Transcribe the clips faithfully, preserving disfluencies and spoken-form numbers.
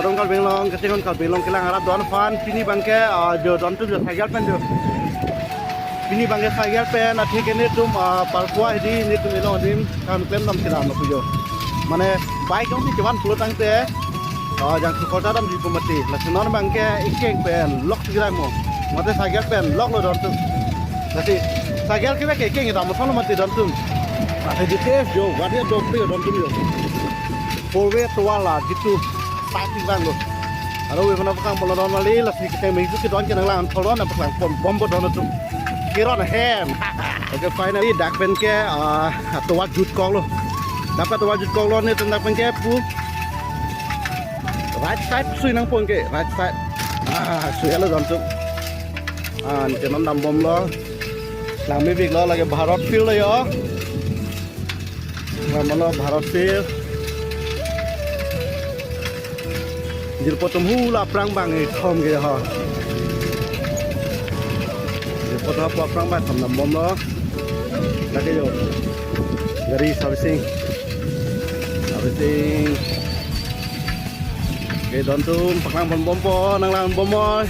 Karbi Anglong, kachingkon Karbi Anglong kelang arat do-an aphan, pini abangke, ah, jo dontum jo cycle pen jo. Pini abangke cycle pen, athe ke netum, ah, Parkwa hedi, netum ilong adim, kam klem dam kedam lo pujo. Mane, bike jongsi kevan pulo tangte, ah, jang sukolta damji pu mati. Lasi non abangke ekeng pen, lok si grai mo. Mate cycle pen, lok lo dontum. Lasi, cycle kevek ke ekeng dam lo mati dontum. Athe G T S jo, gari do pe dontum jo. Four way tovar la, jitu, saki bang lo. Aro we mana paklang pon lo don mali, lasi kecheng meju kedo-an ke nanglang tholon, paklang pon bompo dontum. Kiron hem. Okay, finally, dak pen ke, ah, tovar jutkok lo. Dak pen tovar jutkok lo netum dak pen ke pu. Right side sui nangpo ke, right side. Ah, sui lo dontum. Ah, netum non dam bom lo. Lang mevek lo lake Bharat Field lo jo. Lang mano Bharat Field. Jirpo atum hula aphrang bang ithom ke ho. Jirpo atum hula aphrang bang ithom dam bom lo. Lake jo. Gari servicing. Servicing. Okay, dontum paklang pon bompo, nanglang bompo.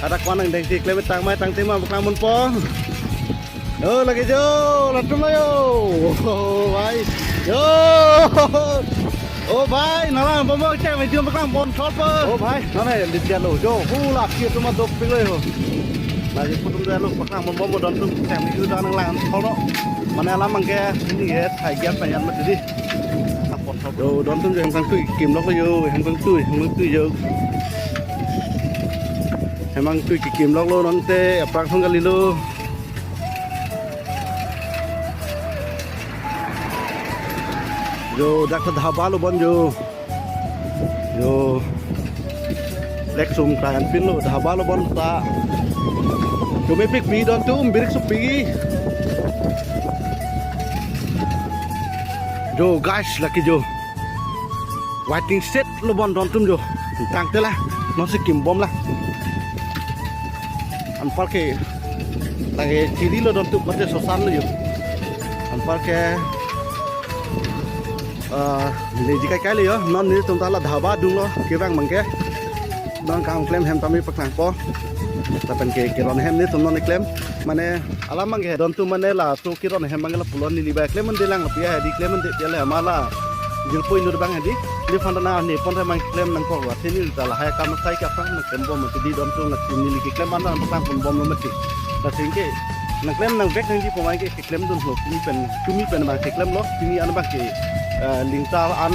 Ada kwan nang dengsi klem tang mai tang tema paklang bompo. Yo, lake jo, latum lo jo. Oh, bhai. Yo. Oh, bhai, nanglang bompo, kecheng meju paklang pon thol po. Oh, bhai, nane, lit dia lo jo. Hula, kia tuma dok pilo jo. Lake putum dia lo, paklang pon bompo dontum, kecheng meju dan nanglang thol lo. Mane alam abangke, ini ya, thai giat pa yan mati di. Yo, dontum jo hem kangtui kim lok jo, hem kangtui, hem kangtui jo. Hem kangtui kekim lok lo nonte, aphrang thong kali lo. Yo, dak ta dhaba lo bon jo. Yo. Lek sum krai anpin lo, dhaba lo bon ta. Yo, mepik pi dontum, birik supi. Yo, guys, lake jo. Waiting shed lo bon dontum jo. Tangte la, nonsi kim bom la. Anparke lake chiri lo dontum mate sosan lo jo. Anparke, ah, leji kaikai lo jo. Non netum ta la dhaba adung lo kevang abangke. Non kam klem hem tame paklangpo. Lapen ke kiron hem netum non klem. Mane alam abangke dontum mane la tu kiron hem abangke la pulo neli ba klem mande lang pi hedi klem mande pi le ama la. Jirpo inut abang hedi. Nephan ta nang nepon ta abang klem nangkok la. Sini ta lahai kam sai ke aphrang nang klem bom mati di dontum la neli keklem an nang paklangpon bom lo mati. Lasi ke nang klem nangvek nangji pu abangke keklem dun lo. Pini pen, tumi pen abang keklem lo. Pini an abangke, eh, lingtar an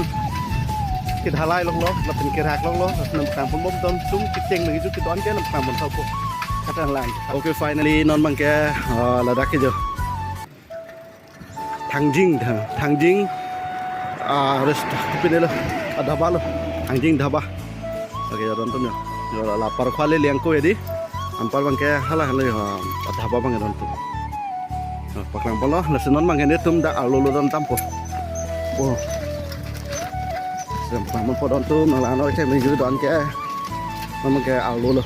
kedhalai lok lo, lapen kerak lok lo, nang paklangpon bom dontum kecheng meju kedo-an ke nang paklangpon thol po. Kachetong lang. Okay, finally, non abangke, ah, ladak ke jo. Thangjing, tha-, Thangjing, ah, rest, pine lo, ah, dhaba lo, Thangjing dhaba. Okay, jo dontum jo. Jo la Parkwa le liang ko hedi. Anpar abangke hala hala jo, ah, dhaba abang dontum. Ah, paklangpon lo, lasi non abangke netum dak arlo lo don tampo. Oh. Sem paklangpon po dontum, nanglang ano kecheng meju don ke. Nang abangke arlo lo.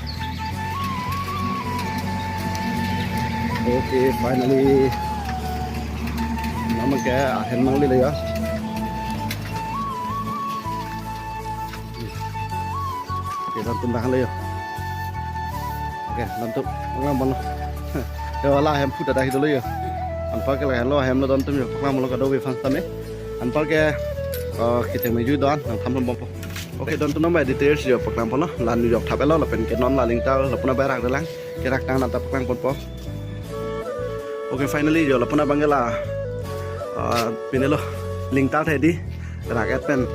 Okay, finally. Nang abangke ahem nangle lo ya. Okay, dontum dak lo ya. Okay, dontum, nang abang lo. Ya, wala ahem phu ta dak do lo ya. Anparke la lo ahem lo dontum ya, paklangpon lo kadokave aphan tame. Anparke, eh, kecheng meju don, nangthan pon bompo. Okay, dontum nang ba details jo paklangpon lo, la nujok thap lo, lapen ke non la lingtar, lapu na ba rak dalang, kerak tang nang ta paklangpon po. Okay, finally jo lapu na abangke la, ah, pine lo, lingtar hedi, rak et pen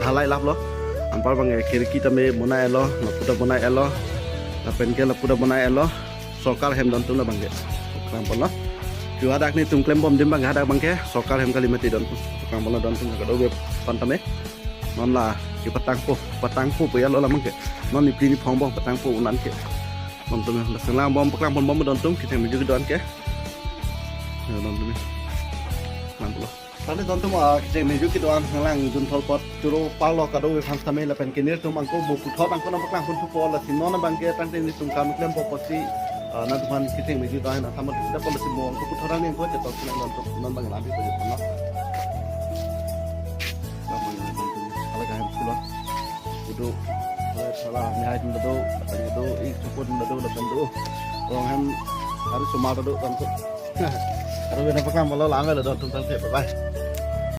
dhalai lap lo. Anpar abangke khirki tame bonai lo, lapu ta bonai lo, lapen ke lapu ta bonai lo. Sorkar hem dontum la abangke. Paklangpon lo. Ju hadak netum klem bom adim abang hadak abangke sorkar hem kali mati dontum. Paklangpon lo dontum kadokave aphan tame. Non la kepatangpo, patangpo pu ya lo la abangke. Non nepli nephong abang patangpo un-an ke. Dontum la nanglang bom paklangpon bom dontum kecheng meju kedo-an ke. Ya, dontum ya. Paklangpon lo. Tangte dontum, ah, kecheng meju kedo-an nanglang dun thol po, choro parlo kadokave aphan tame lapen ke netum angko bo puthot angko nang paklangpon thupo lasi non abangke tangte netum kam klempo pusi, ah, nangtumphan kecheng meju don nangthan pon thupo lasi mo angko puthot nang angko chetok nang dontum non abang lambi po jo no. Do. Sala, sala, nihai atum do, lapen do, ik supun do, lapen do. Rong hem, hari sumar do, kan tu. Hari bena pakam malu lang lo, don tum tangte, bye bye.